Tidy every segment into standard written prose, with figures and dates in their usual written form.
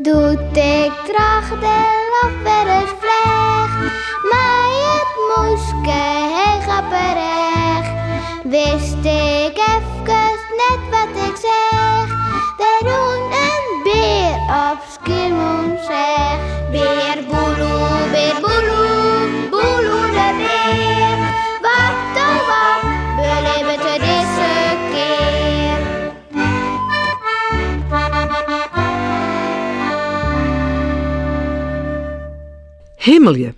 Doe't ik troch de loft wer ris fleach, mei it mûske heech op 'e rêch, wist ik efkes net wat ik seach. Der rûn in bear op Skiermûntseach. Bear Boeloe, bear Boeloe, Boeloe de bear. Wat oh wat belibbet er dizze kear? Himmelje.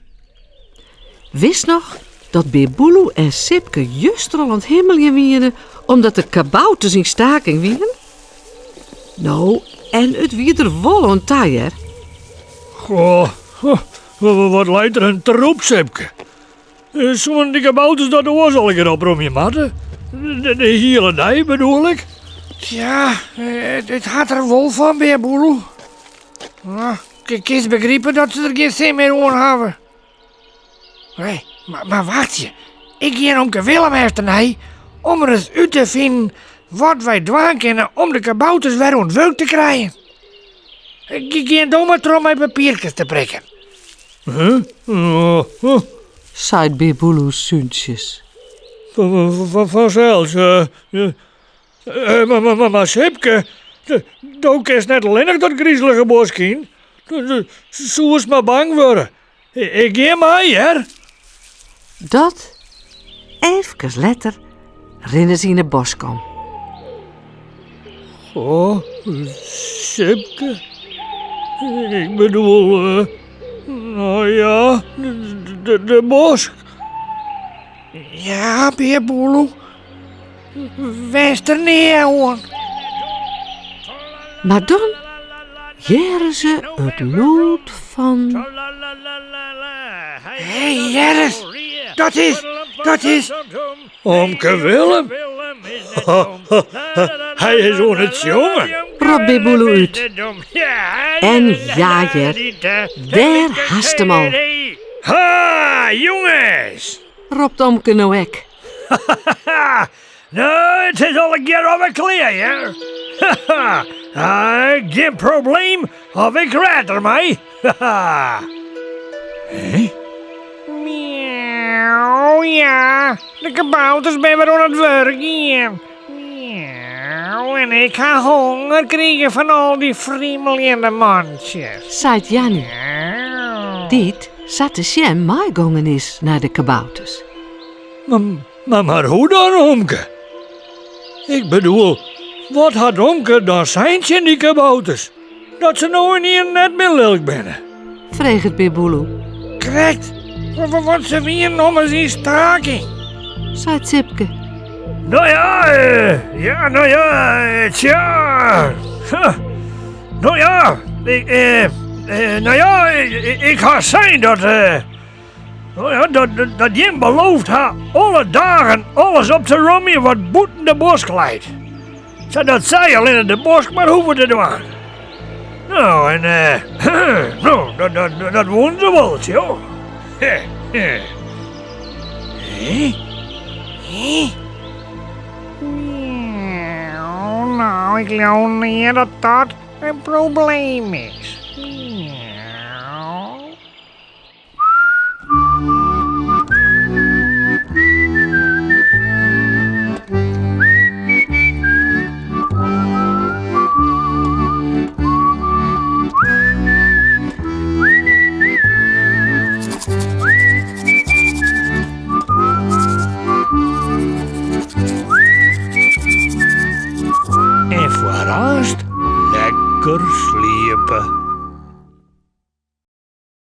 Witst noch dat Bear Boeloe en Sipke juster al oan it himmeljen wiene omdat de kabouters yn staking wiene? No, en it wie der wol oan ta, hear. Goh, wat leit der in troep, Sipke. Soenen dy kabouters dat oars allegear opromje moatte? De hiele dei, bedoel ik. Tja, it hat der wol fan, Bear Boeloe. Kinst begripe dat se der gjin sin mear oan hawwe. Nee, mar wachtsje. Ik gean omke Willem efternei om ris út te finen wat wy dwaan kinne om de kabouters wer oan it wurk te krijen. Gean do mar troch mei papierkes te prikken. Huh? Oh, oh. Seit Bear Boeloe súntsjes. Fansels. Mar Sipke, do kinst net allinnich dat grizelige bosk yn. Soest mar bang wurde. Ik gean mei, hear. Dat, efkes letter, rinne se yn 'e bosk om. Oh, Sipke. Ik bedoel, no ja, de bosk. Ja, Bear Boeloe. Wenst der nea oan. Mar dan hearre se it lûd fan. Hé, hear ris, dat is, dat is. Omke Willem? Hy is oan it sjongen! Ropt Bear Boeloe út. En ja hear, dêr hast him al! Ha, jonges! Ropt omke no ek. No, it is allegear alwer klear, hear. Gjin probleem, of ik rêd der mei. Hé? Miauw, ja, de kabouters binne wer oan it wurk gien. Miauw, en ik ha honger krigen fan al dy friemeljende mantsjes. Seit Janny, dy't sa te sjen meigongen is nei de kabouters. Mar, mar hoe dan, omke? Ik bedoel, wat hat omke dan sein tsjin dy kabouters? Dat se no ynienen net mear lilk binne? Freget Bear Boeloe. Krekt, want se wienen ommers yn staking. Seit Sipke. No ja, ja, no ja, tsja. No ja, ik, no ja, ik ha sein dat. No ja, dat jim beloofd ha alle dagen alles op te romjen wat bûten de bosk leit. Sadat sy allinne de bosk mar hoege te dwaan. No, en no, dat woenen se wol, tsjo. Hé? Hé? Nou, ik leau net dat dat in probleem is. En foar aanst lekker sliepe.